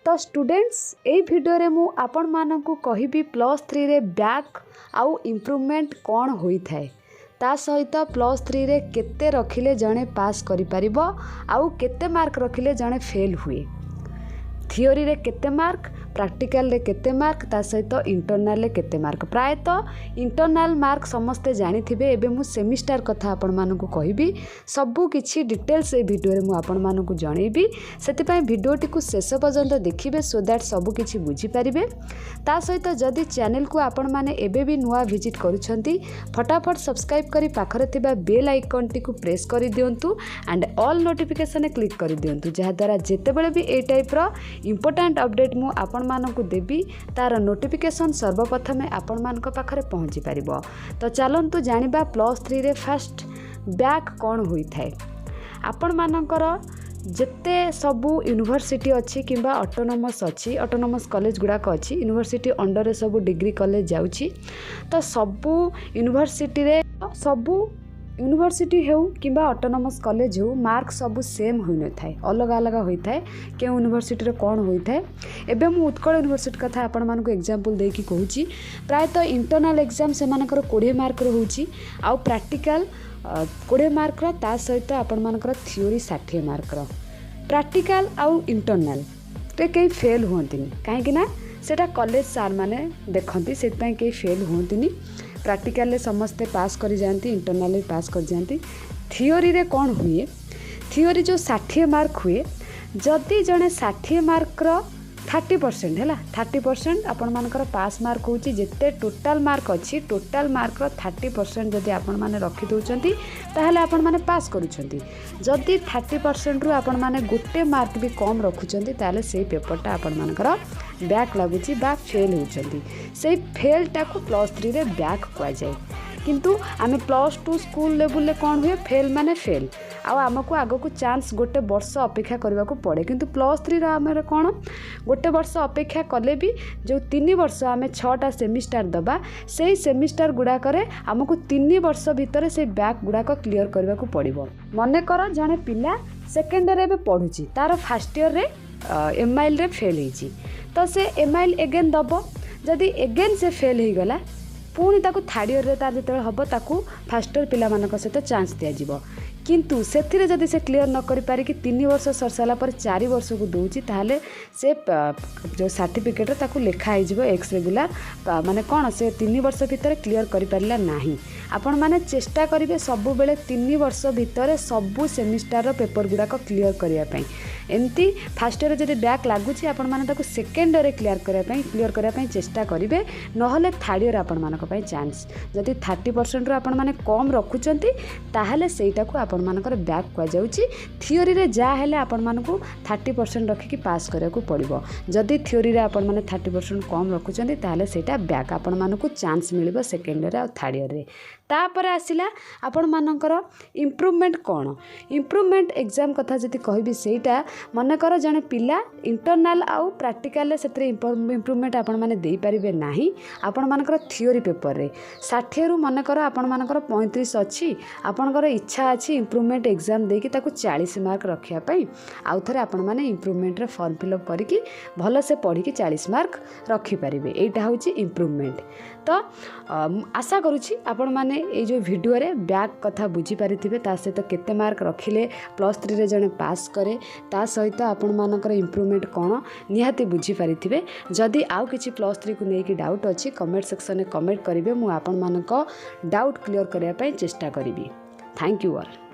ତ ଷ୍ଟୁଡେଣ୍ଟସ୍, ଏଇ ଭିଡ଼ିଓରେ ମୁଁ ଆପଣମାନଙ୍କୁ କହିବି +3ରେ ବ୍ୟାକ୍ ଆଉ ଇମ୍ପ୍ରୁଭମେଣ୍ଟ କ'ଣ ହୋଇଥାଏ, ତା ସହିତ +3ରେ କେତେ ରଖିଲେ ଜଣେ ପାସ୍ କରିପାରିବ ଆଉ କେତେ ମାର୍କ ରଖିଲେ ଜଣେ ଫେଲ୍ ହୁଏ, ଥିଓରିରେ କେତେ ମାର୍କ, ପ୍ରାକ୍ଟିକାଲରେ କେତେ ମାର୍କ, ତା ସହିତ ଇଣ୍ଟରନାଲରେ କେତେ ମାର୍କ। ପ୍ରାୟତଃ ଇଣ୍ଟରନାଲ ମାର୍କ ସମସ୍ତେ ଜାଣିଥିବେ। ଏବେ ମୁଁ ସେମିଷ୍ଟାର କଥା ଆପଣମାନଙ୍କୁ କହିବି। ସବୁ କିଛି ଡିଟେଲ୍ସ ଏ ଭିଡ଼ିଓରେ ମୁଁ ଆପଣମାନଙ୍କୁ ଜଣେଇବି। ସେଥିପାଇଁ ଭିଡ଼ିଓଟିକୁ ଶେଷ ପର୍ଯ୍ୟନ୍ତ ଦେଖିବେ, ସୋ that ସବୁ କିଛି ବୁଝିପାରିବେ। ତା ସହିତ ଯଦି ଚ୍ୟାନେଲକୁ ଆପଣମାନେ ଏବେ ବି ନୂଆ ଭିଜିଟ୍ କରୁଛନ୍ତି, ଫଟାଫଟ ସବସ୍କ୍ରାଇବ୍ କରି ପାଖରେ ଥିବା ବେଲ୍ ଆଇକନ୍ଟିକୁ ପ୍ରେସ୍ କରିଦିଅନ୍ତୁ ଆଣ୍ଡ ଅଲ୍ ନୋଟିଫିକେସନରେ କ୍ଲିକ୍ କରିଦିଅନ୍ତୁ, ଯାହାଦ୍ୱାରା ଯେତେବେଳେ ବି ଏଇ ଟାଇପ୍ର ଇମ୍ପୋର୍ଟାଣ୍ଟ ଅପଡ଼େଟ୍ ମୁଁ ଆପଣମାନଙ୍କୁ ଦେବି, ତା'ର ନୋଟିଫିକେସନ୍ ସର୍ବପ୍ରଥମେ ଆପଣମାନଙ୍କ ପାଖରେ ପହଞ୍ଚି ପାରିବ। ତ ଚାଲନ୍ତୁ ଜାଣିବା +3ରେ ଫାଷ୍ଟ ବ୍ୟାକ୍ କ'ଣ ହୋଇଥାଏ। ଆପଣମାନଙ୍କର ଯେତେ ସବୁ ୟୁନିଭର୍ସିଟି ଅଛି କିମ୍ବା ଅଟୋନମସ୍ ଅଛି, ଅଟୋନମସ୍ କଲେଜ ଗୁଡ଼ାକ ଅଛି, ୟୁନିଭର୍ସିଟି ଅଣ୍ଡରରେ ସବୁ ଡିଗ୍ରୀ କଲେଜ ଯାଉଛି, ତ ସବୁ ୟୁନିଭର୍ସିଟିରେ, ସବୁ ୟୁନିଭର୍ସିଟି ହେଉ କିମ୍ବା ଅଟୋନମସ୍ କଲେଜ ହେଉ, ମାର୍କ ସବୁ ସେମ୍ ହୋଇନଥାଏ, ଅଲଗା ଅଲଗା ହୋଇଥାଏ। କେଉଁ ୟୁନିଭର୍ସିଟିରେ କ'ଣ ହୋଇଥାଏ, ଏବେ ମୁଁ ଉତ୍କଳ ୟୁନିଭର୍ସିଟି କଥା ଆପଣମାନଙ୍କୁ ଏକ୍ଜାମ୍ପଲ୍ ଦେଇକି କହୁଛି। ପ୍ରାୟତଃ ଇଣ୍ଟରନାଲ୍ ଏକ୍ଜାମ୍ ସେମାନଙ୍କର 20 ମାର୍କର ହେଉଛି ଆଉ ପ୍ରାକ୍ଟିକାଲ 20 ମାର୍କର, ତା ସହିତ ଆପଣମାନଙ୍କର ଥିଓରି 60 ମାର୍କର। ପ୍ରାକ୍ଟିକାଲ ଆଉ ଇଣ୍ଟରନାଲରେ କେହି ଫେଲ୍ ହୁଅନ୍ତିନି, କାହିଁକି ନା ସେଇଟା କଲେଜ ସାର୍ମାନେ ଦେଖନ୍ତି, ସେଥିପାଇଁ କେହି ଫେଲ୍ ହୁଅନ୍ତିନି। ପ୍ରାକ୍ଟିକାଲରେ ସମସ୍ତେ ପାସ୍ କରିଯାଆନ୍ତି, ଇଣ୍ଟରନାଲରେ ପାସ୍ କରିଯାଆନ୍ତି। ଥିଓରିରେ କ'ଣ ହୁଏ? ଥିଓରି ଯେଉଁ 60 ମାର୍କ ହୁଏ, ଯଦି ଜଣେ 60 ମାର୍କର 30% ହେଲା, 30% ଆପଣମାନଙ୍କର ପାସ୍ ମାର୍କ ହେଉଛି। ଯେତେ ଟୋଟାଲ୍ ମାର୍କ ଅଛି, ଟୋଟାଲ୍ ମାର୍କର 30% ଯଦି ଆପଣମାନେ ରଖିଦେଉଛନ୍ତି, ତାହେଲେ ଆପଣମାନେ ପାସ୍ କରୁଛନ୍ତି। ଯଦି 30%ରୁ ଆପଣମାନେ ଗୋଟେ ମାର୍କ ବି କମ୍ ରଖୁଛନ୍ତି, ତାହେଲେ ସେଇ ପେପରଟା ଆପଣମାନଙ୍କର ବ୍ୟାକ୍ ଲାଗୁଛି ବା ଫେଲ୍ ହେଉଛନ୍ତି। ସେଇ ଫେଲ୍ଟାକୁ +3ରେ ବ୍ୟାକ୍ କୁହାଯାଏ। କିନ୍ତୁ ଆମେ +2 ସ୍କୁଲ ଲେବୁଲରେ କ'ଣ ହୁଏ? ଫେଲ୍ ମାନେ ଫେଲ୍ ଆଉ ଆମକୁ ଆଗକୁ ଚାନ୍ସ ଗୋଟେ ବର୍ଷ ଅପେକ୍ଷା କରିବାକୁ ପଡ଼େ। କିନ୍ତୁ +3ର ଆମର କ'ଣ, ଗୋଟେ ବର୍ଷ ଅପେକ୍ଷା କଲେ ବି ଯେଉଁ 3 ବର୍ଷ ଆମେ ଛଅଟା ସେମିଷ୍ଟାର ଦେବା, ସେଇ ସେମିଷ୍ଟାର ଗୁଡ଼ାକରେ ଆମକୁ 3 ବର୍ଷ ଭିତରେ ସେଇ ବ୍ୟାକ୍ ଗୁଡ଼ାକ କ୍ଲିଅର୍ କରିବାକୁ ପଡ଼ିବ। ମନେକର ଜଣେ ପିଲା ସେକେଣ୍ଡ ଇୟର୍ ଏବେ ପଢ଼ୁଛି, ତା'ର ଫାର୍ଷ୍ଟ ଇୟର୍ରେ ଏମ୍ଆଇଏଲ୍ରେ ଫେଲ୍ ହେଇଛି, ତ ସେ ଏମ୍ଆଇଏଲ୍ ଏଗେନ୍ ଦେବ। ଯଦି ଏଗେନ୍ ସେ ଫେଲ୍ ହେଇଗଲା, ପୁଣି ତାକୁ ଥାର୍ଡ଼ ଇୟର୍ରେ ତାର ଯେତେବେଳେ ହେବ, ତାକୁ ଫାର୍ଷ୍ଟ ଇୟର୍ ପିଲାମାନଙ୍କ ସହିତ ଚାନ୍ସ ଦିଆଯିବ। କିନ୍ତୁ ସେଥିରେ ଯଦି ସେ କ୍ଲିଅର୍ ନ କରିପାରିକି 3 ବର୍ଷ ସରିସାରିଲା ପରେ 4 ବର୍ଷକୁ ଦେଉଛି, ତାହେଲେ ସେ ଯେଉଁ ସାର୍ଟିଫିକେଟ୍ରେ ତାକୁ ଲେଖା ହେଇଯିବ ଏକ୍ସ ରେଗୁଲାର। ମାନେ କ'ଣ? ସେ 3 ବର୍ଷ ଭିତରେ କ୍ଲିଅର୍ କରିପାରିଲା ନାହିଁ। ଆପଣମାନେ ଚେଷ୍ଟା କରିବେ ସବୁବେଳେ 3 ବର୍ଷ ଭିତରେ ସବୁ ସେମିଷ୍ଟାରର ପେପର୍ ଗୁଡ଼ାକ କ୍ଲିଅର୍ କରିବା ପାଇଁ। ଏମିତି ଫାର୍ଷ୍ଟ ଇୟର୍ରେ ଯଦି ବ୍ୟାକ୍ ଲାଗୁଛି, ଆପଣମାନେ ତାକୁ ସେକେଣ୍ଡ ଇୟର୍ରେ କ୍ଲିଅର୍ କରିବା ପାଇଁ ଚେଷ୍ଟା କରିବେ, ନହେଲେ ଥାର୍ଡ଼ ଇୟର୍ ଆପଣମାନଙ୍କ ପାଇଁ ଚାନ୍ସ। ଯଦି 30%ରୁ ଆପଣମାନେ କମ୍ ରଖୁଛନ୍ତି, ତାହେଲେ ସେଇଟାକୁ ଆପଣମାନଙ୍କର ବ୍ୟାକ୍ କୁହାଯାଉଛି। ଥିଓରିରେ ଯାହା ହେଲେ ଆପଣମାନଙ୍କୁ 30% ରଖିକି ପାସ୍ କରିବାକୁ ପଡ଼ିବ। ଯଦି ଥିଓରିରେ ଆପଣମାନେ 30% କମ୍ ରଖୁଛନ୍ତି, ତାହେଲେ ସେଇଟା ବ୍ୟାକ୍, ଆପଣମାନଙ୍କୁ ଚାନ୍ସ ମିଳିବ ସେକେଣ୍ଡ ଇୟର୍ରେ ଆଉ ଥାର୍ଡ଼ ଇୟର୍ରେ। ତାପରେ ଆସିଲା ଆପଣମାନଙ୍କର ଇମ୍ପ୍ରୁଭମେଣ୍ଟ କ'ଣ? ଇମ୍ପ୍ରୁଭମେଣ୍ଟ ଏକ୍ଜାମ୍ କଥା ଯଦି କହିବି, ସେଇଟା ମନେକର ଜଣେ ପିଲା ଇଣ୍ଟରନାଲ୍ ଆଉ ପ୍ରାକ୍ଟିକାଲରେ ସେଥିରେ ଇମ୍ପ୍ରୁଭମେଣ୍ଟ ଆପଣମାନେ ଦେଇପାରିବେ ନାହିଁ। ଆପଣମାନଙ୍କର ଥିଓରି ପେପରରେ 60ରୁ ମନେକର ଆପଣମାନଙ୍କର 35 ଅଛି, ଆପଣଙ୍କର ଇଚ୍ଛା ଅଛି ଇମ୍ପ୍ରୁଭମେଣ୍ଟ ଏକ୍ଜାମ୍ ଦେଇକି ତାକୁ 40 ମାର୍କ ରଖିବା ପାଇଁ, ଆଉ ଥରେ ଆପଣମାନେ ଇମ୍ପ୍ରୁଭମେଣ୍ଟରେ ଫର୍ମ ଫିଲ୍ଅପ୍ କରିକି ଭଲସେ ପଢ଼ିକି 40 ମାର୍କ ରଖିପାରିବେ। ଏଇଟା ହେଉଛି ଇମ୍ପ୍ରୁଭମେଣ୍ଟ। ତ ଆଶା କରୁଛି ଆପଣମାନେ ଏଇ ଯେଉଁ ଭିଡ଼ିଓରେ ବ୍ୟାକ୍ କଥା ବୁଝିପାରିଥିବେ, ତା ସହିତ କେତେ ମାର୍କ ରଖିଲେ +3ରେ ଜଣେ ପାସ୍ କରେ, ତା ସହିତ ଆପଣମାନଙ୍କର ଇମ୍ପ୍ରୁଭମେଣ୍ଟ କ'ଣ ନିହାତି ବୁଝିପାରିଥିବେ। ଯଦି ଆଉ କିଛି +3କୁ ନେଇକି ଡାଉଟ୍ ଅଛି, କମେଣ୍ଟ ସେକ୍ସନରେ କମେଣ୍ଟ କରିବେ। ମୁଁ ଆପଣମାନଙ୍କ ଡାଉଟ୍ କ୍ଲିଅର୍ କରିବା ପାଇଁ ଚେଷ୍ଟା କରିବି। Thank you all.